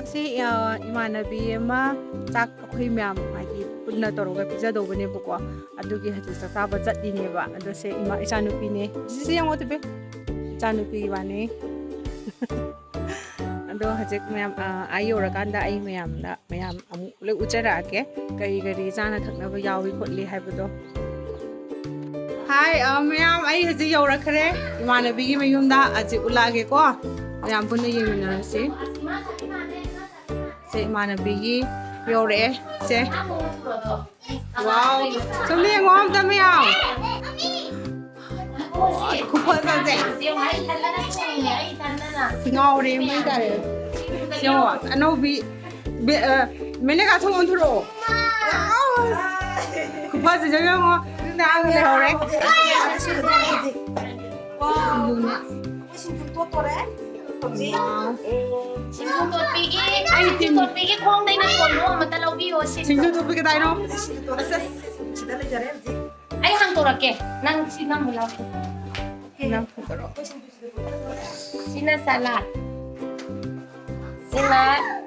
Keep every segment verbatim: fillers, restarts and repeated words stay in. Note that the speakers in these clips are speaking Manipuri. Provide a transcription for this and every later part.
ꯁꯤ, ꯑ, ꯏꯃꯥꯟꯅꯕꯤ ꯑꯃ ꯆꯥꯛ ꯑꯩꯈꯣꯏ ꯃꯌꯥꯝ ꯍꯥꯏꯗꯤ ꯄꯨꯟꯅ ꯇꯧꯔꯒ ꯄꯤꯖꯗꯧꯕꯅꯦꯕꯀꯣ꯫ ꯑꯗꯨꯒꯤ ꯍꯧꯖꯤꯛ ꯆꯥꯛ ꯆꯥꯕ ꯆꯠꯂꯤꯅꯦꯕ꯫ ꯑꯗꯣ ꯁꯦ ꯏꯃꯥ, ꯏꯆꯥꯅꯨꯄꯤꯅꯦ꯫ ꯁꯤꯁꯦ ꯌꯦꯡꯉꯣ ꯇꯨꯕꯤ꯫ ꯏꯆꯥꯅꯨꯄꯤ ꯏꯕꯥꯅꯤ꯫ ꯑꯗꯣ ꯍꯧꯖꯤꯛ ꯃꯌꯥꯝ, ꯑ, ꯑꯥ ꯌꯧꯔꯀꯥꯟꯗ ꯑꯩ ꯃꯌꯥꯝꯗ, ꯃꯌꯥꯝ ꯑꯃꯨꯛ ꯂꯣꯏ ꯎꯠꯆꯔꯛꯑꯒꯦ꯫ ꯀꯔꯤ ꯀꯔꯤ ꯆꯥꯅ ꯊꯛꯅꯕ ꯌꯥꯎꯏ ꯈꯣꯠꯂꯤ ꯍꯥꯏꯕꯗꯣ꯫ ꯍꯥꯏ, ꯑ, ꯃꯌꯥꯝ, ꯑꯩ ꯍꯧꯖꯤꯛ ꯌꯧꯔꯛꯈ꯭ꯔꯦ ꯏꯃꯥꯟꯅꯕꯤꯒꯤ ꯃꯌꯨꯝꯗ꯫ ꯍꯧꯖꯤꯛ ꯎꯠꯂꯛꯑꯒꯦꯀꯣ꯫ ꯃꯌꯥꯝ ꯄꯨꯟꯅ ꯌꯦꯡꯃꯤꯟꯅꯔꯁꯤ꯫ ꯁꯦ, ꯏꯃꯥꯟꯅꯕꯤꯒꯤ ꯌꯧꯔꯛꯑꯦ꯫ ꯁꯦ꯫ ꯋꯥꯎ꯫ ꯁꯣꯝꯗ ꯌꯦꯡꯉꯣ ꯑꯝꯇ ꯃꯌꯥꯝ꯫ ꯈꯨꯐꯖꯁꯦ꯫ ꯉꯥꯎꯔꯦ ꯃꯩ ꯇꯥꯔꯦ꯫ ꯌꯦꯡꯉꯣ, ꯑꯅꯧꯕꯤ꯫ ꯕꯦ-, ꯑ, ꯃꯦꯅꯦꯀꯥ ꯊꯣꯡ ꯑꯣꯟꯊꯣꯔꯛꯑꯣ꯫ ꯈꯨꯐꯖꯁꯦ ꯌꯦꯡꯉꯣ꯫ ꯅꯪꯅ ꯂꯩꯍꯧꯔꯦ꯫ ꯁꯤꯡꯖꯨꯅꯦ꯫ ꯁꯤꯡꯖꯨ ꯇꯣꯠꯇꯣꯔꯦ꯫ ꯍꯧꯖꯤꯛ꯫ ꯁꯤꯡꯖꯨ ꯇꯣꯠꯄꯤꯒꯤ, ꯑꯩ ꯁꯤꯡꯖꯨ ꯇꯤꯝ꯫ ꯇꯣꯠꯄꯤꯒꯤ ꯈꯣꯡꯗꯩꯅ ꯀꯣꯜꯂꯨ ꯑꯃꯇ ꯂꯧꯕꯤꯌꯣ, ꯁꯤꯡꯖꯨ꯫ ꯁꯤꯡꯖꯨ ꯇꯣꯠꯄꯤ ꯀꯗꯥꯏꯅꯣ? ꯁꯤꯡꯖꯨ ꯇꯣꯠꯄꯤ꯫ ꯑꯁ, ꯁꯤꯗ ꯂꯩꯖꯔꯦ ꯍꯧꯖꯤꯛ꯫ ꯑꯩ ꯍꯥꯡꯗꯣꯔꯛꯀꯦ꯫ ꯅꯪ ꯁꯤ ꯅꯝꯃꯨ ꯂꯥꯎ꯫ ꯅꯪ ꯍꯥꯡꯗꯣꯔꯛꯑꯣ꯫ ꯁꯤꯅ ꯁꯂꯥꯗ꯫ ꯁꯤꯅ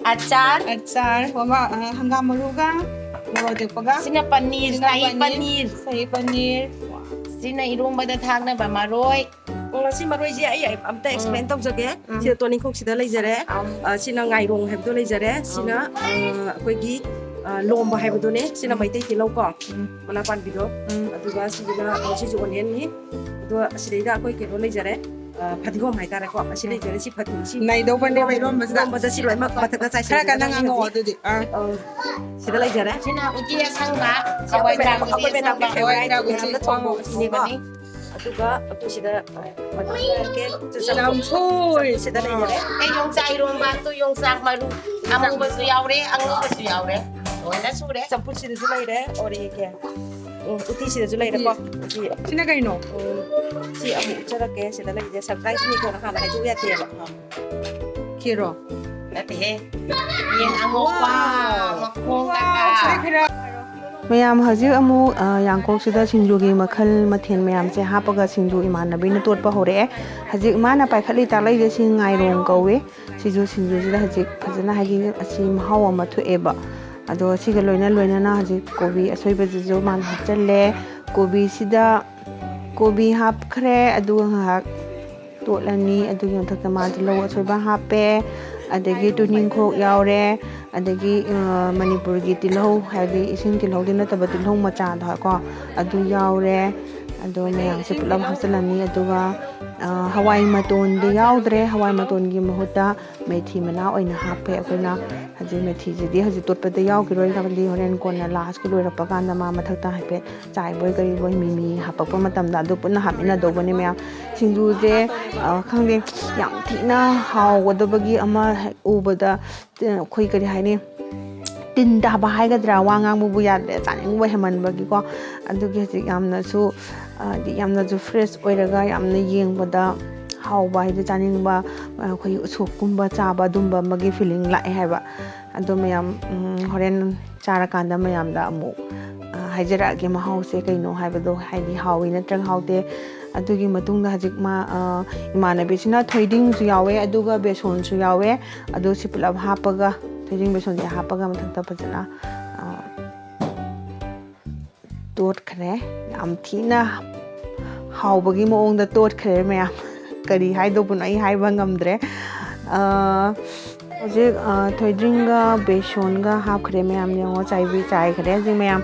ꯑꯆꯥꯔ꯫ ꯑꯆꯥꯔ, ꯃꯃꯥ, ꯑ, ꯍꯪꯒꯥꯝ ꯃꯔꯨꯒ ꯃꯣꯔꯣꯛ ꯑꯇꯦꯛꯄꯒ꯫ ꯁꯤꯅ ꯄꯅꯤꯔ, ꯁꯤꯅ ꯁꯥꯍꯤ ꯄꯅꯤꯔ, ꯄꯅꯤꯔ꯫ ꯁꯥꯍꯤ ꯄꯅꯤꯔ꯫ ꯁꯤꯅ ꯏꯔꯣꯝꯕꯗ ꯊꯥꯛꯅꯕ ꯃꯔꯣꯏ꯫ ꯎꯝ, ꯉꯁꯤ ꯃꯔꯣꯏꯁꯦ ꯑꯩ ꯑꯝꯇ ꯎꯝ꯫ Explain ꯇꯧꯖꯒꯦ꯫ ꯎꯝ꯫ ꯁꯤꯗ ꯇꯣꯅꯤꯡꯈꯣꯛꯁꯤꯗ ꯂꯩꯖꯔꯦ꯫ ꯎꯝ꯫ ꯑ, ꯁꯤꯅ ꯉꯥꯏꯔꯣꯡ ꯍꯥꯏꯕꯗꯣ ꯂꯩꯖꯔꯦ꯫ ꯁꯤꯅ, ꯎꯝ꯫ ꯑ, ꯑꯩꯈꯣꯏꯒꯤ, ꯑ, ꯂꯣꯝꯕ ꯍꯥꯏꯕꯗꯨꯅꯦ꯫ ꯁꯤꯅ ꯎꯝ꯫ ꯃꯩꯇꯩ ꯇꯤꯜꯍꯧ ꯀꯣ꯫ ꯎꯝ꯫ ꯃꯅꯥ ꯄꯥꯟꯕꯤꯗꯣ꯫ ꯎꯝ꯫ ꯑꯗꯨꯒ ꯁꯤꯁꯤꯅ, ꯑ, ꯁꯤꯁꯨ ꯑꯣꯅꯤꯌꯟꯅꯤ꯫ ꯑꯗꯨꯒ ꯁꯤꯗꯩꯗ ꯑꯩꯈꯣꯏ ꯀꯩꯅꯣ ꯂꯩꯖꯔꯦ꯫ ꯑ, ꯐꯗꯤꯒꯣꯝ ꯍꯥꯏꯇꯥꯔꯦꯀꯣ꯫ ꯑꯁꯤ ꯎꯝ꯫ ꯂꯩꯖꯔꯦ꯫ ꯁꯤ ꯐꯗꯤ-, ꯁꯤ ꯅꯩꯗꯧꯕꯅꯦꯕ ꯏꯔꯣꯝꯕꯁꯤꯗ꯫ ꯏꯔꯣꯝꯕꯗ ꯁꯤ ꯂꯣꯏꯅꯃꯛ ꯃꯊꯛꯇ ꯆꯥꯏꯁꯤꯟ ꯈꯔ ꯀꯟꯅ ꯉꯥꯡꯉꯛꯑꯣ ꯑꯗꯨꯗꯤ꯫ ꯑꯥ꯫ ꯑ, ꯁꯤꯗ ꯂꯩꯖꯔꯦ꯫ ꯁꯤꯅ ꯎꯇꯤ ꯑꯁꯪꯕ, ꯁꯤꯅ ꯍꯋꯥꯏ ꯑꯩꯈꯣꯏ ꯃꯌꯥꯝ-, ꯊ꯭ꯔꯥꯛ ꯑꯩꯈꯣꯏ ꯎꯇꯤ ꯃꯌꯥꯝꯒꯤ ꯑꯁꯪꯕ, ꯐꯦꯚꯣꯔꯥꯏꯠ ꯍꯋꯥꯏ ꯊ꯭ꯔꯥꯛ ꯎꯇꯤ ꯃꯌꯥꯝꯅ ꯊꯣꯡꯕ ꯑꯁꯪꯕ ꯎꯇꯤꯅꯦꯀꯣ꯫ ꯎꯇꯤꯅꯤ꯫ ꯑꯗꯨꯒ ꯑꯩꯈꯣꯏ ꯁꯤꯗ ꯃꯊꯛꯇ ꯂꯩꯖꯔꯦ꯫ ꯂꯐꯣꯏ꯫ ꯁꯤꯗ ꯂꯩꯖꯔꯦ꯫ ꯑꯦ, ꯌꯣꯡꯆꯥꯛ ꯏꯔꯣꯝꯕ, ꯇꯨ ꯌꯣꯡꯆꯥꯛ ꯃꯔꯨ ꯑꯃꯨꯕꯁꯨ ꯌꯥꯎꯔꯦ, ꯑꯉꯧꯕꯁꯨ ꯌꯥꯎꯔꯦ, ꯂꯣꯏꯅ ꯁꯨꯔꯦ꯫ ꯆꯝꯐꯨꯠꯁꯤꯗꯁꯨ ꯂꯩꯔꯦ, ꯑꯣꯔꯦꯒꯦ꯫ ꯎꯝ, ꯎꯇꯤꯁꯤꯗꯁꯨ ꯂꯩꯔꯦꯀꯣ꯫ ꯎꯇꯤ꯫ ꯎꯇꯤ꯫ ꯁꯤꯅ ꯀꯩꯅꯣ? ꯎꯝ, ꯁꯤ ꯑꯃꯨꯛ ꯎꯠꯆꯔꯛꯀꯦ, ꯁꯤꯗ ꯂꯩꯔꯦ꯫ ꯁꯔꯄ꯭ꯔꯥꯏꯁꯅꯤꯀꯣ, ꯍꯥꯟꯅ ꯍꯥꯏꯗꯣꯛ ꯌꯥꯗꯦꯕ꯫ ꯈꯦꯔꯣ? ꯅꯠꯇꯦꯍꯦ꯫ ꯌꯦꯟ ꯑꯉꯧꯕ, ꯋꯥꯎ꯫ ꯃꯈꯣꯡ ꯋꯥꯎ, ꯀꯀꯥ꯫ ꯁꯤꯗ ꯈꯔ ꯃꯌꯥꯝ, ꯍꯧꯖꯤꯛ ꯑꯃꯨꯛ, ꯑ, ꯌꯥꯡꯀꯣꯛꯁꯤꯗ ꯁꯤꯡꯖꯨꯒꯤ ꯃꯈꯜ ꯃꯊꯦꯜ ꯃꯌꯥꯝꯁꯦ ꯍꯥꯞꯄꯒ ꯁꯤꯡꯖꯨ ꯏꯃꯥꯟꯅꯕꯤꯅ ꯇꯣꯠꯄ ꯍꯧꯔꯛꯑꯦ꯫ ꯍꯧꯖꯤꯛ ꯃꯥꯅ ꯄꯥꯏꯈꯠꯂꯤ ꯇꯥꯛꯂꯛꯏꯁꯦ ꯁꯤ ꯉꯥꯏꯔꯣꯡ ꯀꯧꯏ꯫ ꯁꯤꯁꯨ ꯁꯤꯡꯖꯨꯁꯤꯗ ꯍꯧꯖꯤꯛ ꯐꯖꯅ, ꯍꯥꯏꯗꯤ, ꯑꯁꯤ ꯃꯍꯥꯎ ꯑꯃ ꯊꯣꯛꯑꯦꯕ꯫ ꯑꯗꯣ ꯁꯤꯒ ꯂꯣꯏꯅ ꯂꯣꯏꯅꯅ ꯍꯧꯖꯤꯛ ꯀꯣꯕꯤ ꯑꯁꯣꯏꯕꯁꯤꯁꯨ ꯃꯥꯅ ꯍꯥꯞꯆꯜꯂꯦ꯫ ꯀꯣꯕꯤꯁꯤꯗ ꯀꯣꯕꯤ ꯍꯥꯞꯈ꯭ꯔꯦ, ꯑꯗꯨꯒ ꯉꯥꯏꯍꯥꯛ ꯇꯣꯠꯂꯅꯤ꯫ ꯑꯗꯨꯒꯤ ꯃꯊꯛꯇ ꯃꯥ ꯇꯤꯜꯍꯧ ꯑꯁꯣꯏꯕ ꯍꯥꯞꯄꯦ, ꯑꯗꯒꯤ ꯇꯨꯅꯤꯡꯈꯣꯛ ꯌꯥꯎꯔꯦ, ꯑꯗꯒꯤ, ꯑ, ꯃꯅꯤꯄꯨꯔꯒꯤ ꯇꯤꯜꯍꯧ, ꯍꯥꯏꯗꯤ ꯏꯁꯤꯡ ꯇꯤꯜꯍꯧꯗꯤ ꯅꯠꯇꯕ, ꯇꯤꯜꯍꯧ ꯃꯆꯥꯗꯣ ꯀꯣ, ꯑꯗꯨ ꯌꯥꯎꯔꯦ꯫ ꯑꯗꯣ ꯃꯌꯥꯝꯁꯦ ꯄꯨꯂꯞ ꯍꯥꯞꯆꯤꯜꯂꯅꯤ꯫ ꯑꯗꯨꯒ, ꯑ, ꯍꯋꯥꯏ ꯃꯇꯣꯟꯗꯤ ꯌꯥꯎꯗ꯭ꯔꯦ꯫ ꯍꯋꯥꯏ ꯃꯇꯣꯟꯒꯤ ꯃꯍꯨꯠꯇ ꯃꯦꯊꯤ ꯃꯅꯥ ꯑꯣꯏꯅ ꯍꯥꯞꯄꯦ ꯑꯩꯈꯣꯏꯅ꯫ ꯍꯧꯖꯤꯛ ꯃꯦꯊꯤꯁꯤꯗꯤ ꯍꯧꯖꯤꯛ ꯇꯣꯠꯄꯗ ꯌꯥꯎꯈꯤꯔꯣꯏ, ꯍꯥꯏꯕꯗꯤ ꯍꯣꯔꯦꯟ ꯀꯣꯟꯅ ꯂꯥꯁꯀꯤ ꯂꯣꯏꯔꯛꯄ ꯀꯥꯟꯗ ꯃꯥ ꯃꯊꯛꯇ ꯍꯥꯏꯐꯦꯠ ꯆꯥꯏꯕꯣꯏ ꯀꯔꯤꯕꯣꯏ ꯃꯤꯃꯤ ꯍꯥꯄꯛꯄ ꯃꯇꯝꯗ ꯑꯗꯨ ꯄꯨꯟꯅ ꯍꯥꯞꯃꯤꯟꯅꯗꯧꯕꯅꯦ ꯃꯌꯥꯝ꯫ ꯁꯤꯡꯖꯨꯁꯦ, ꯑ, ꯈꯪꯗꯦ, ꯌꯥꯝ ꯊꯤꯅ ꯍꯥꯎꯒꯗꯕꯒꯤ ꯑꯃ ꯍꯦꯛ ꯎꯕꯗ, ꯑ, ꯑꯩꯈꯣꯏ ꯀꯔꯤ ꯍꯥꯏꯅꯤ, ꯇꯤꯟ ꯇꯥꯕ ꯍꯥꯏꯒꯗ꯭ꯔꯥ, ꯋꯥ ꯉꯥꯡꯕꯕꯨ ꯌꯥꯗ꯭ꯔꯦ, ꯆꯥꯅꯤꯡꯕ ꯍꯦꯟꯃꯟꯕꯒꯤꯀꯣ꯫ ꯑꯗꯨꯒꯤ ꯍꯧꯖꯤꯛ ꯌꯥꯝꯅꯁꯨ, ꯍꯥꯏꯗꯤ ꯌꯥꯝꯅꯁꯨ ꯐ꯭ꯔꯦꯁ ꯑꯣꯏꯔꯒ ꯌꯥꯝꯅ ꯌꯦꯡꯕꯗ ꯍꯥꯎꯕ, ꯍꯥꯏꯗꯤ ꯆꯥꯅꯤꯡꯕ, ꯑꯩꯈꯣꯏꯒꯤ ꯎꯁꯣꯞꯀꯨꯝꯕ ꯆꯥꯕ ꯑꯗꯨꯝꯕ ꯑꯃꯒꯤ ꯐꯤꯂꯤꯡ ꯂꯥꯛꯑꯦ ꯍꯥꯏꯕ꯫ ꯑꯗꯣ ꯃꯌꯥꯝ, ꯎꯝ, ꯍꯣꯔꯦꯟ ꯆꯥꯔꯀꯥꯟꯗ ꯃꯌꯥꯝꯗ ꯑꯃꯨꯛ, ꯑ, ꯍꯥꯏꯖꯔꯛꯑꯒꯦ ꯃꯍꯥꯎꯁꯦ ꯀꯩꯅꯣ ꯍꯥꯏꯕꯗꯣ, ꯍꯥꯏꯗꯤ ꯍꯥꯎꯋꯤ ꯅꯠꯇ꯭ꯔꯒ ꯍꯥꯎꯇꯦ꯫ ꯑꯗꯨꯒꯤ ꯃꯇꯨꯡꯗ ꯍꯧꯖꯤꯛ ꯃꯥ, ꯑ, ꯏꯃꯥꯟꯅꯕꯤꯁꯤꯅ ꯊꯣꯏꯗꯤꯡꯁꯨ ꯌꯥꯎꯋꯦ, ꯑꯗꯨꯒ ꯕꯦꯁꯣꯟꯁꯨ ꯌꯥꯎꯋꯦ꯫ ꯑꯗꯨ ꯁꯤ ꯄꯨꯂꯞ ꯍꯥꯞꯄꯒ, ꯊꯣꯏꯗꯤꯡ ꯕꯦꯁꯣꯟꯁꯦ ꯍꯥꯞꯄꯒ ꯃꯊꯛꯇ ꯐꯖꯅ, ꯑ, ꯇꯣꯠꯈ꯭ꯔꯦ꯫ ꯌꯥꯝ ꯊꯤꯅ ꯍꯥꯎꯕꯒꯤ ꯃꯑꯣꯡꯗ ꯇꯣꯠꯈ꯭ꯔꯦ ꯃꯌꯥꯝ꯫ ꯀꯔꯤ ꯍꯥꯏꯗꯧꯕꯅꯣ ꯑꯩ ꯍꯥꯏꯕ ꯉꯝꯗ꯭ꯔꯦ꯫ ꯑ, ꯍꯧꯖꯤꯛ, ꯑ, ꯊꯣꯏꯗ꯭ꯔꯤꯡꯒ ꯕꯦꯁꯣꯟꯒ ꯍꯥꯞꯈ꯭ꯔꯦ ꯃꯌꯥꯝ꯫ ꯌꯦꯡꯉꯣ, ꯆꯥꯏꯕꯤ ꯆꯥꯏꯈ꯭ꯔꯦ ꯍꯧꯖꯤꯛ ꯃꯌꯥꯝ꯫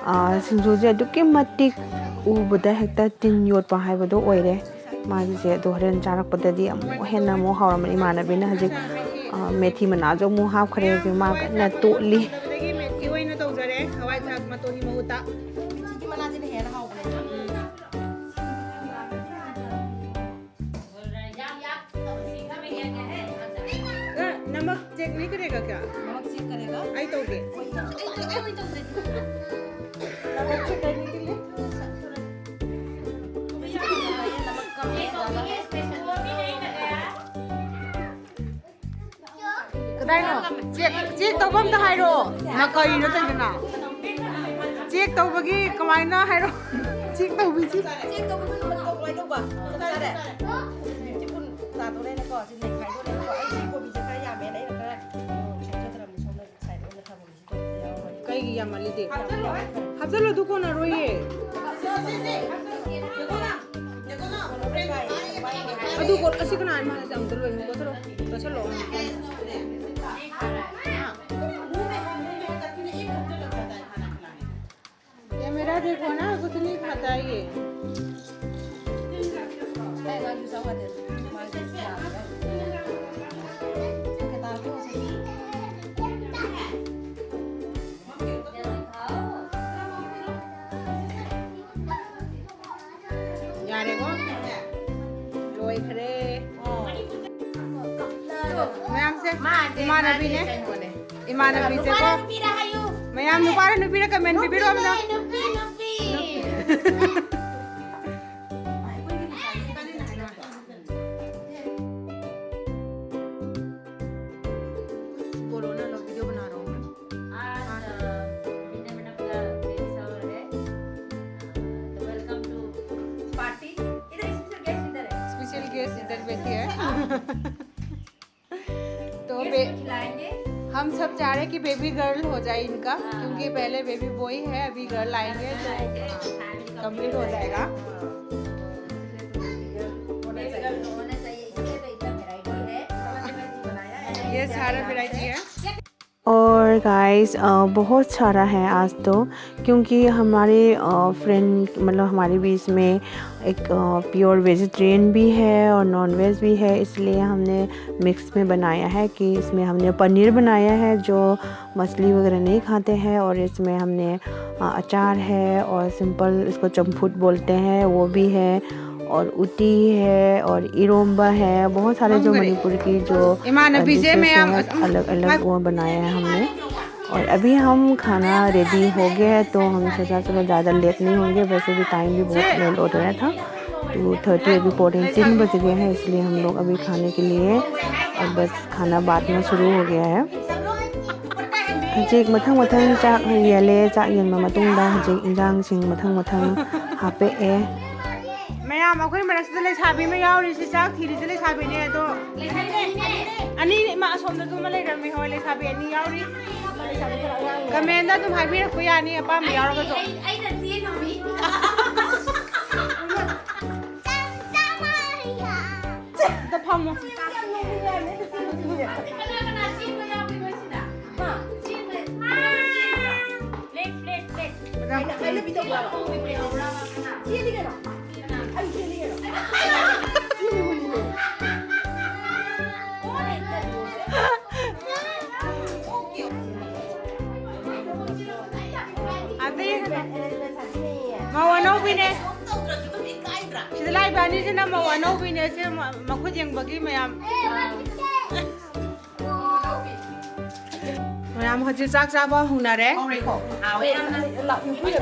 ꯑ, ꯁꯤꯡꯖꯨꯁꯦ ꯑꯗꯨꯛꯀꯤ ꯃꯇꯤꯛ ꯎꯕꯗ ꯍꯦꯛꯇ ꯇꯤꯟ ꯌꯣꯠꯄ ꯍꯥꯏꯕꯗꯣ ꯑꯣꯏꯔꯦ꯫ ꯃꯥꯒꯤꯁꯦ ꯑꯗꯣ ꯍꯣꯔꯦꯟ ꯆꯥꯔꯛꯄꯗꯗꯤ ꯑꯃꯨꯛ ꯍꯦꯟꯅ ꯑꯃꯨꯛ ꯍꯥꯎꯔꯝꯃꯅꯤ꯫ ꯏꯃꯥꯟꯅꯕꯤꯅ ꯍꯧꯖꯤꯛ, ꯑ, ꯃꯦꯊꯤ ꯃꯅꯥꯁꯨ ꯑꯃꯨꯛ ꯍꯥꯞꯈ꯭ꯔꯦ꯫ ꯍꯧꯖꯤꯛ ꯃꯥ ꯀꯟꯅ ꯇꯣꯠꯂꯤ꯫ ꯑꯗꯒꯤ ꯃꯦꯊꯤ ꯑꯣꯏꯅ ꯇꯧꯖꯔꯦ, ꯍꯋꯥꯏ ꯊꯔꯥꯛ ꯃꯇꯣꯟꯒꯤ ꯃꯍꯨꯠꯇ꯫ ꯃꯦꯊꯤꯒꯤ ꯃꯅꯥꯁꯤꯅ ꯍꯦꯟꯅ ꯍꯥꯎꯕꯅꯦ꯫ ꯑ, ꯅꯃꯛ ꯆꯦꯛ ꯅꯍꯤ ꯀꯔꯦꯒꯥ ꯀꯌꯥ? ꯅꯃꯛ ꯆꯦꯛ ꯀꯔꯦꯒꯥ? ꯑꯩ ꯇꯧꯒꯦ꯫ ꯑꯩ, ꯑꯩ, ꯑꯩ ꯑꯣꯏꯅ ꯇꯧꯖꯒꯦ꯫ ꯅꯃꯛ ꯆꯦꯛ ꯀꯔꯦꯒꯥ? ꯀꯗꯥꯏꯅꯣ? ꯆꯦꯛ, ꯆꯦꯛ ꯇꯧꯕ ꯑꯝꯇ ꯍꯥꯏꯔꯣ꯫ ꯅ ꯀꯔꯤꯅꯣ ꯇꯧꯔꯤꯗꯨꯅ? ꯆꯦꯛ ꯇꯧꯕꯒꯤ ꯀꯃꯥꯏꯅ ꯍꯥꯏꯔꯣ? ꯆꯦꯛ ꯇꯧꯕꯤꯁꯤ꯫ ꯆꯦꯛ ꯇꯧꯕꯒꯤ ꯃꯇꯧ ꯀꯃꯥꯏꯅ ꯇꯧꯕ? ꯆꯞ ꯆꯥꯔꯦ꯫ ꯁꯤ ꯄꯨꯟ ꯇꯥꯗꯣꯔꯦꯅꯀꯣ꯫ ꯁꯤ ꯅꯩꯈꯥꯏꯗꯣꯔꯦꯅꯀꯣ꯫ ꯑꯩ ꯁꯤ ꯀꯣꯕꯤꯁꯦ ꯈꯔ ꯌꯥꯝꯃꯦꯅ ꯑꯩꯅ ꯈꯔ ꯁꯣꯛꯆꯗ꯭ꯔꯕꯅꯤ꯫ ꯁꯣꯝꯗ ꯁꯥꯏꯗ ꯑꯣꯏꯅ ꯊꯝꯃꯒꯦ꯫ ꯁꯤ ꯇꯧꯕꯁꯦ ꯌꯥꯎꯔꯣꯏ꯫ ꯀꯩꯒꯤ ꯌꯥꯝꯃꯜꯂꯤꯗꯤ? ꯍꯥꯞꯆꯜꯂꯣ, ꯑꯗꯨ ꯀꯣꯟꯅꯔꯣꯏꯌꯦ꯫ ꯑꯗꯨ ꯀꯣ-, ꯑꯁꯤ ꯀꯅꯥꯅ ꯃꯥꯅ ꯑꯝꯇ ꯂꯣꯏ ꯀꯣꯠꯊꯔꯣ꯫ ꯀꯣꯠꯊꯔꯣ꯫ ये मेरा देखो ना, कुछ नहीं खाता है ये। ꯌꯥꯔꯦꯀꯣ? ꯂꯣꯏꯈ꯭ꯔꯦ꯫ ꯃꯌꯥꯝꯁꯦ ꯏꯃꯥꯟꯅꯕꯤꯅꯦ꯫ ꯏꯃꯥꯟꯅꯕꯤꯁꯦꯀꯣ꯫ ꯃꯌꯥꯝ ꯅꯨꯄꯥꯔ ꯅꯨꯄꯤꯔ ꯀꯃꯦꯟ ꯄꯤꯕꯤꯔꯣ ꯑꯝꯇ꯫ बोलो ना, लोग वीडियो बना रहा हूँ मैं। आज अ, विनय मैडम का बेबी शावर है। तो welcome to party। इधर स्पेशल गेस्ट इधर है। स्पेशल गेस्ट इधर बैठी है। तो बे-, खिलाएंगे। हम सब चाह रहे हैं कि बेबी गर्ल हो जाए इनका, क्योंकि पहले बेबी बॉय है, अभी गर्ल आएंगे तो कंप्लीट हो जाएगा। ये सारा वैरायटी है। और गाइस, बहुत सारा है आज तो, क्योंकि हमारे फ्रेंड, मतलब हमारे बीच में एक प्योर वेजिटेरियन भी है और नॉन वेज भी है, इसलिए हमने मिक्स में बनाया है कि इसमें हमने पनीर बनाया है जो मछली वगैरह नहीं खाते हैं, और इसमें हमने अ, अचार है और सिंपल इसको चम्फुट बोलते हैं, वो भी है, और उटी है और इरोम्बा है, बहुत सारे जो मणिपुर की जो ꯏꯃꯥꯟꯅꯕꯤꯁꯦ डिशेस ꯃꯌꯥꯝ हैं अलग अलग वो बनाया है हमने। और अभी हम खाना रेडी हो गया है, तो हम सोचा चलो ज़्यादा लेट नहीं होंगे, वैसे भी टाइम भी बहुत लेट हो रहा था, टू थर्टी अभी पौने तीन बज गए हैं, इसलिए हम लोग अभी खाने के लिए और बस खाना बाद में शुरू हो गया है। ꯍꯧꯖꯤꯛ ꯃꯊꯪ ꯃꯊꯪ ꯆꯥꯛ ꯌꯦꯜꯂꯦ꯫ ꯆꯥꯛ ꯌꯦꯟꯕ ꯃꯇꯨꯡꯗ ꯍꯧꯖꯤꯛ ꯏꯟꯖꯥꯡꯁꯤꯡ ꯃꯊꯪ ꯃꯊꯪ ꯍꯥꯞꯄꯛꯑꯦ꯫ ꯃꯌꯥꯝ, ꯑꯩꯈꯣꯏ ꯃꯔꯛꯁꯤꯗ ꯂꯩꯁꯥꯕꯤ ꯑꯃ ꯌꯥꯎꯔꯤ꯫ ꯁꯤ ꯆꯥꯛ ꯊꯤꯔꯤꯁꯦ ꯂꯩꯁꯥꯕꯤꯅꯦ꯫ ꯑꯗꯣ ꯑꯅꯤ, ꯃꯥ ꯑꯁꯣꯝꯗꯁꯨ ꯑꯃ ꯂꯩꯔꯝꯃꯤ꯫ ꯍꯣꯏ, ꯂꯩꯁꯥꯕꯤ ꯑꯅꯤ ꯌꯥꯎꯔꯤ꯫ ꯀꯃꯦꯟꯗ ꯑꯗꯨꯝ ꯍꯥꯏꯕꯤꯔꯛꯄ ꯌꯥꯅꯤ, ꯑꯄꯥꯝꯕ ꯌꯥꯎꯔꯒꯁꯨ꯫ ꯑꯝꯇ ꯐꯝꯃꯣ꯫ ꯑꯗꯩ ꯃꯧ ꯑꯅꯧꯕꯤꯅꯦ꯫ ꯁꯤꯗ ꯂꯥꯛꯏꯕ ꯑꯅꯤꯁꯤꯅ ꯃꯧ ꯑꯅꯧꯕꯤꯅꯦ꯫ ꯁꯦ ꯃ-, ꯃꯈꯨꯠ ꯌꯦꯡꯕꯒꯤ ꯃꯌꯥꯝ꯫ ꯃꯌꯥꯝ ꯍꯧꯖꯤꯛ ꯆꯥꯛ ꯆꯥꯕ ꯍꯧꯅꯔꯦ꯫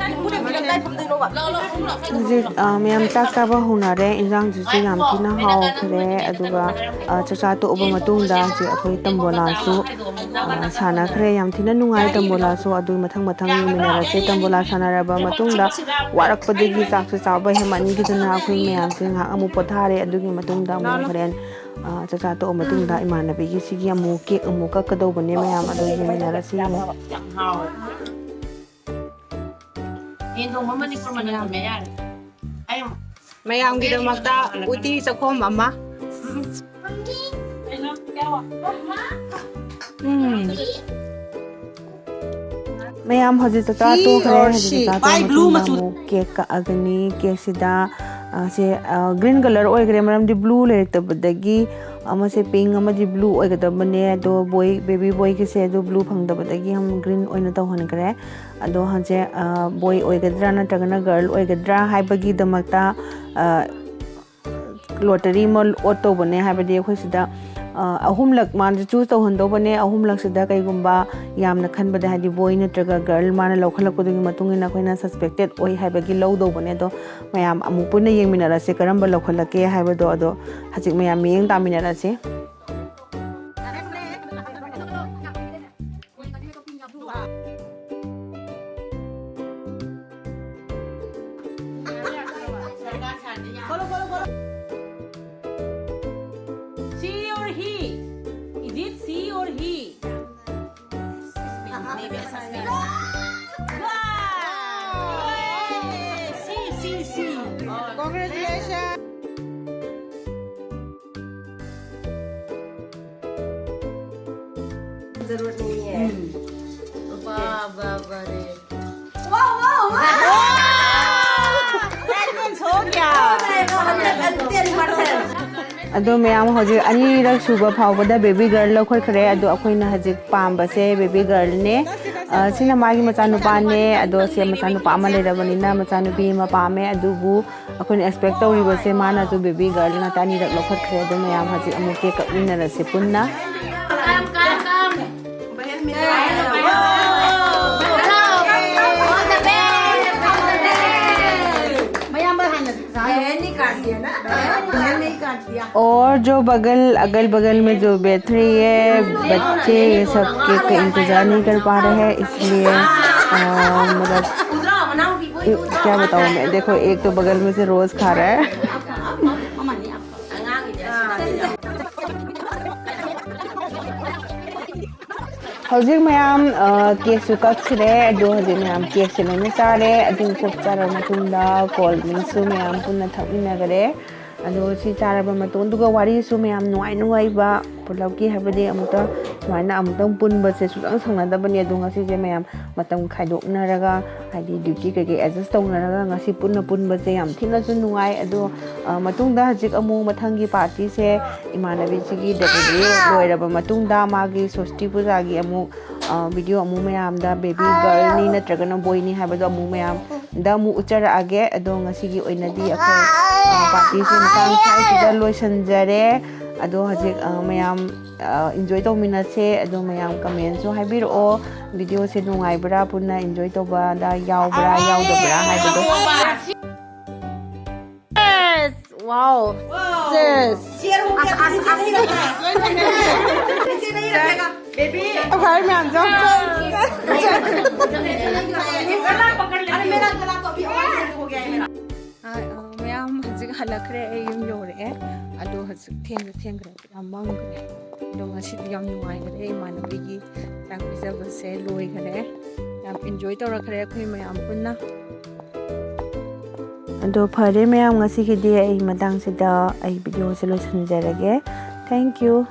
ꯍꯧꯖꯤꯛ, ꯑ, ꯃꯌꯥꯝ ꯆꯥꯛ ꯆꯥꯕ ꯍꯧꯅꯔꯦ꯫ ꯏꯟꯖꯥꯡꯁꯤꯁꯨ ꯌꯥꯝ ꯊꯤꯅ ꯍꯥꯎꯈ꯭ꯔꯦ꯫ ꯑꯗꯨꯒ, ꯑ, ꯆꯥꯛꯆꯥ ꯇꯣꯛꯑꯕ ꯃꯇꯨꯡꯗ ꯍꯧꯖꯤꯛ ꯑꯩꯈꯣꯏ ꯇꯝꯕꯣꯂꯥꯁꯨ, ꯑ, ꯁꯥꯟꯅꯈ꯭ꯔꯦ꯫ ꯌꯥꯝ ꯊꯤꯅ ꯅꯨꯡꯉꯥꯏ ꯇꯝꯕꯣꯂꯥꯁꯨ꯫ ꯑꯗꯨꯒꯤ ꯃꯊꯪ ꯃꯊꯪ ꯌꯦꯡꯃꯤꯟꯅꯔꯁꯦ꯫ ꯇꯝꯕꯣꯂꯥ ꯁꯥꯟꯅꯔꯕ ꯃꯇꯨꯡꯗ ꯋꯥꯔꯛꯄꯗꯒꯤ ꯆꯥꯛꯁꯨ ꯆꯥꯕ ꯍꯦꯟꯃꯟꯈꯤꯗꯅ ꯑꯩꯈꯣꯏ ꯃꯌꯥꯝꯁꯦ ꯉꯥꯏꯍꯥꯛ ꯑꯃꯨꯛ ꯄꯣꯊꯥꯔꯦ꯫ ꯑꯗꯨꯒꯤ ꯃꯇꯨꯡꯗ ꯑꯃꯨꯛ ꯍꯣꯔꯦꯟ, ꯑ, ꯆꯥꯛꯆꯥ ꯇꯣꯛꯑ ꯃꯇꯨꯡꯗ ꯏꯃꯥꯟꯅꯕꯤꯒꯤ ꯁꯤꯒꯤ ꯑꯃꯨꯛ ꯀꯦꯛ ꯑꯃꯨꯛ ꯀꯛꯀꯗꯧꯕꯅꯦ ꯃꯌꯥꯝ꯫ ꯑꯗꯣ ꯌꯦꯡꯃꯤꯟꯅꯔꯁꯤ꯫ ꯌꯦꯟ ꯊꯣꯡꯕ ꯃꯅꯤꯄꯨꯔ ꯃꯅꯝ ꯅꯝꯃꯦ ꯌꯥꯔꯦ꯫ ꯑꯩ ꯃꯌꯥꯝꯒꯤꯗꯃꯛꯇ ꯎꯇꯤ ꯆꯥꯛꯈꯣꯝ ꯑꯃ꯫ ꯎꯝ꯫ ꯃꯌꯥꯝ ꯍꯧꯖꯤꯛ ꯆꯥꯛꯆꯥ ꯇꯣꯛꯈ꯭ꯔꯦ꯫ ꯍꯧꯖꯤꯛ ꯆꯥꯛꯆꯥ ꯇꯣꯛꯑ ꯃꯇꯨꯡꯗ ꯑꯃꯨꯛ ꯀꯦꯛ ꯀꯛꯑꯒꯅꯤ꯫ ꯀꯦꯛꯁꯤꯗ, ꯑ, ꯁꯦ, ꯑ, ꯒ꯭ꯔꯤꯟ ꯀꯂꯔ ꯑꯣꯏꯈ꯭ꯔꯦ, ꯃꯔꯝꯗꯤ ꯕ꯭ꯂꯨ ꯂꯩꯔꯛꯇꯕꯗꯒꯤ꯫ ꯑꯃꯁꯦ ꯄꯤꯡ ꯑꯃꯗꯤ ꯕ꯭ꯂꯨ ꯑꯣꯏꯒꯗꯕꯅꯦ꯫ ꯑꯗꯣ ꯕꯣꯏ, ꯕꯦꯕꯤ ꯕꯣꯏꯒꯤꯁꯦ ꯑꯗꯨ ꯕ꯭ꯂꯨ ꯐꯪꯗꯕꯗꯒꯤ ꯑꯃꯨꯛ ꯒ꯭ꯔꯤꯟ ꯑꯣꯏꯅ ꯇꯧꯍꯟꯈ꯭ꯔꯦ꯫ ꯑꯗꯣ ꯍꯧꯖꯤꯛ, ꯑ, ꯕꯣꯏ ꯑꯣꯏꯒꯗ꯭ꯔꯥ ꯅꯠꯇ꯭ꯔꯒꯅ ꯒꯔꯜ ꯑꯣꯏꯒꯗ꯭ꯔꯥ ꯍꯥꯏꯕꯒꯤꯗꯃꯛꯇ, ꯑ, ꯂꯣꯇꯔꯤ ꯑꯃ ꯑꯣꯠ ꯇꯧꯕꯅꯦ꯫ ꯍꯥꯏꯕꯗꯤ ꯑꯩꯈꯣꯏ ꯁꯤꯗ, ꯑ, ꯑꯍꯨꯝꯂꯛ ꯃꯥꯁꯦ ꯆꯨꯁ ꯇꯧꯍꯟꯗꯧꯕꯅꯦ꯫ ꯑꯍꯨꯝꯂꯛꯁꯤꯗ ꯀꯩꯒꯨꯝꯕ ꯌꯥꯝꯅ ꯈꯟꯕꯗ, ꯍꯥꯏꯗꯤ ꯕꯣꯏ ꯅꯠꯇ꯭ꯔꯒ ꯒꯔꯜ ꯃꯥꯅ ꯂꯧꯈꯠꯂꯛꯄꯗꯨꯒꯤ ꯃꯇꯨꯡ ꯏꯟꯅ ꯑꯩꯈꯣꯏꯅ ꯁꯁꯄꯦꯛꯇꯦꯠ ꯑꯣꯏ ꯍꯥꯏꯕꯒꯤ ꯂꯧꯗꯧꯕꯅꯦ꯫ ꯑꯗꯣ ꯃꯌꯥꯝ ꯑꯃꯨꯛ ꯄꯨꯟꯅ ꯌꯦꯡꯃꯤꯟꯅꯔꯁꯦ ꯀꯔꯝꯕ ꯂꯧꯈꯠꯂꯛꯀꯦ ꯍꯥꯏꯕꯗꯣ꯫ ꯑꯗꯣ ꯍꯧꯖꯤꯛ ꯃꯌꯥꯝ ꯃꯤꯠꯌꯦꯡ ꯇꯥꯃꯤꯟꯅꯔꯁꯦ꯫ Congratulations. जरूरत नहीं है। वाह, वाह, वाह रे। वाह, वाह, वाह। Ten percent हो गया। Ten percent। ꯑꯗꯣ ꯃꯌꯥꯝ, ꯍꯧꯖꯤꯛ ꯑꯅꯤꯔꯛ ꯁꯨꯕ ꯐꯥꯎꯕꯗ ꯕꯦꯕꯤ ꯒꯔꯜ ꯂꯧꯈꯠꯈ꯭ꯔꯦ꯫ ꯑꯗꯣ ꯑꯩꯈꯣꯏꯅ ꯍꯧꯖꯤꯛ ꯄꯥꯝꯕꯁꯦ ꯕꯦꯕꯤ ꯒꯔꯜꯅꯦ꯫ ꯑ, ꯁꯤꯅ ꯃꯥꯒꯤ ꯃꯆꯥꯅꯨꯄꯥꯅꯦ꯫ ꯑꯗꯣ ꯁꯤ ꯃꯆꯥꯅꯨꯄꯥ ꯑꯃ ꯂꯩꯔꯕꯅꯤꯅ ꯃꯆꯥꯅꯨꯄꯤ ꯑꯃ ꯄꯥꯝꯃꯦ꯫ ꯑꯗꯨꯕꯨ ꯑꯩꯈꯣꯏꯅ ꯑꯦꯛꯁꯄꯦꯛ ꯇꯧꯔꯤꯕꯁꯦ ꯃꯥꯅꯁꯨ ꯕꯦꯕꯤ ꯒꯔꯜ ꯉꯥꯛꯇ ꯑꯅꯤꯔꯛ ꯂꯧꯈꯠꯈ꯭ꯔꯦ꯫ ꯑꯗꯣ ꯃꯌꯥꯝ ꯍꯧꯖꯤꯛ ꯑꯃꯨꯛ ꯀꯦꯛ ꯀꯛꯃꯤꯟꯅꯔꯁꯦ ꯄꯨꯟꯅ꯫ और जो बगल, अगल बगल में जो बैठ रही है बच्चे, ये सब केक का इंतजार नहीं कर पा रहे हैं, इसलिए, अ, मतलब, क्या बताऊँ मैं। देखो, एक तो बगल में से रोज खा रहा है। ꯍꯧꯖꯤꯛ ꯃꯌꯥꯝ, ꯑ, ꯀꯦꯛꯁꯨ ꯀꯛꯈ꯭ꯔꯦ꯫ ꯑꯗꯣ ꯍꯧꯖꯤꯛ ꯃꯌꯥꯝ ꯀꯦꯛꯁꯦ ꯂꯣꯏꯅ ꯆꯥꯔꯦ꯫ ꯑꯗꯨ ꯀꯦꯛ ꯆꯥꯔꯕ ꯃꯇꯨꯡꯗ ꯀꯣꯜ ꯗ꯭ꯔꯤꯡꯁꯨ ꯃꯌꯥꯝ ꯄꯨꯟꯅ ꯊꯛꯃꯤꯟꯅꯈ꯭ꯔꯦ꯫ ꯑꯗꯣ ꯁꯤ ꯆꯥꯔꯕ ꯃꯇꯨꯡ, ꯑꯗꯨꯒ ꯋꯥꯔꯤꯁꯨ ꯃꯌꯥꯝ ꯅꯨꯡꯉꯥꯏ ꯅꯨꯡꯉꯥꯏꯕ ꯄꯨꯂꯞꯀꯤ, ꯍꯥꯏꯕꯗꯤ ꯑꯃꯨꯛꯇ ꯁꯨꯃꯥꯏꯅ ꯑꯃꯨꯛꯇꯪ ꯄꯨꯟꯕꯁꯦ ꯁꯨꯡꯁꯪ ꯁꯪꯅꯗꯕꯅꯦ꯫ ꯑꯗꯣ ꯉꯁꯤꯁꯦ ꯃꯌꯥꯝ ꯃꯇꯝ ꯈꯥꯏꯗꯣꯛꯅꯔꯒ, ꯍꯥꯏꯗꯤ ꯗ꯭ꯌꯨꯇꯤ ꯀꯩꯀꯩ ꯑꯦꯗꯖꯁ ꯇꯧꯅꯔꯒ ꯉꯁꯤ ꯄꯨꯟꯅ ꯄꯨꯟꯕꯁꯦ ꯌꯥꯝ ꯊꯤꯅꯁꯨ ꯅꯨꯡꯉꯥꯏ꯫ ꯑꯗꯣ, ꯑ, ꯃꯇꯨꯡꯗ ꯍꯧꯖꯤꯛ ꯑꯃꯨꯛ ꯃꯊꯪꯒꯤ ꯄꯥꯔꯇꯤꯁꯦ ꯏꯃꯥꯟꯅꯕꯤꯁꯤꯒꯤ ꯗꯦꯂꯤꯚꯔꯤ ꯂꯣꯏꯔꯕ ꯃꯇꯨꯡꯗ ꯃꯥꯒꯤ ꯁꯣꯁꯇꯤ ꯄꯨꯖꯥꯒꯤ ꯑꯃꯨꯛ, ꯑ, ꯚꯤꯗꯤꯑꯣ ꯑꯃꯨꯛ ꯃꯌꯥꯝꯗ ꯕꯦꯕꯤ ꯒꯔꯜꯅꯤ ꯅꯠꯇ꯭ꯔꯒꯅ ꯕꯣꯏꯅꯤ ꯍꯥꯏꯕꯗꯣ ꯑꯃꯨꯛ ꯃꯌꯥꯝꯗ ꯑꯃꯨꯛ ꯎꯠꯆꯔꯛꯑꯒꯦ꯫ ꯑꯗꯣ ꯉꯁꯤꯒꯤ ꯑꯣꯏꯅꯗꯤ ꯑꯩꯈꯣꯏ, ꯑ, ꯄꯥꯔꯇꯤꯁꯦ ꯃꯇꯥꯡ ꯁ꯭ꯋꯥꯏꯁꯤꯗ ꯂꯣꯏꯁꯤꯟꯖꯔꯦ꯫ ꯑꯗꯣ ꯍꯧꯖꯤꯛ, ꯑ, ꯃꯌꯥꯝ, ꯑ, ꯏꯟꯖꯣꯏ ꯇꯧꯃꯤꯟꯅꯁꯦ꯫ ꯑꯗꯣ ꯃꯌꯥꯝ ꯀꯃꯦꯟꯁꯨ ꯍꯥꯏꯕꯤꯔꯛꯑꯣ, ꯚꯤꯗꯤꯑꯣꯁꯦ ꯅꯨꯡꯉꯥꯏꯕ꯭ꯔꯥ, ꯄꯨꯟꯅ ꯏꯟꯖꯣꯏ ꯇꯧꯕꯗ ꯌꯥꯎꯕ꯭ꯔꯥ ꯌꯥꯎꯗꯕ꯭ꯔꯥ ꯍꯥꯏꯕꯗꯣ꯫ Wow. Sis. बेबी। भाई मैं आ जाऊँ। ꯃꯌꯥꯝ ꯍꯧꯖꯤꯛ ꯍꯜꯂꯛꯈ꯭ꯔꯦ, ꯑꯩ ꯌꯨꯝ ꯌꯧꯔꯛꯑꯦ꯫ ꯑꯗꯣ ꯍꯧꯖꯤꯛ ꯊꯦꯡꯁꯨ ꯊꯦꯡꯈ꯭ꯔꯦ, ꯌꯥꯝ ꯃꯝꯈ꯭ꯔꯦ꯫ ꯑꯗꯣ ꯉꯁꯤꯗꯤ ꯌꯥꯝ ꯅꯨꯡꯉꯥꯏꯈ꯭ꯔꯦ, ꯏꯃꯥꯟꯅꯕꯤꯒꯤ ꯆꯥꯛ ꯄꯤꯖꯕꯁꯦ ꯂꯣꯏꯈꯔꯦ꯫ ꯌꯥꯝ ꯏꯟꯖꯣꯏ ꯇꯧꯔꯛꯈ꯭ꯔꯦ ꯑꯩꯈꯣꯏ ꯃꯌꯥꯝ ꯄꯨꯟꯅ꯫ ꯑꯗꯣ ꯐꯔꯦ ꯃꯌꯥꯝ, ꯉꯁꯤꯒꯤꯗꯤ ꯑꯩ ꯃꯇꯥꯡꯁꯤꯗ ꯑꯩ ꯚꯤꯗꯤꯑꯣꯁꯦ ꯂꯣꯏꯁꯤꯟꯖꯔꯒꯦ꯫ Thank you꯫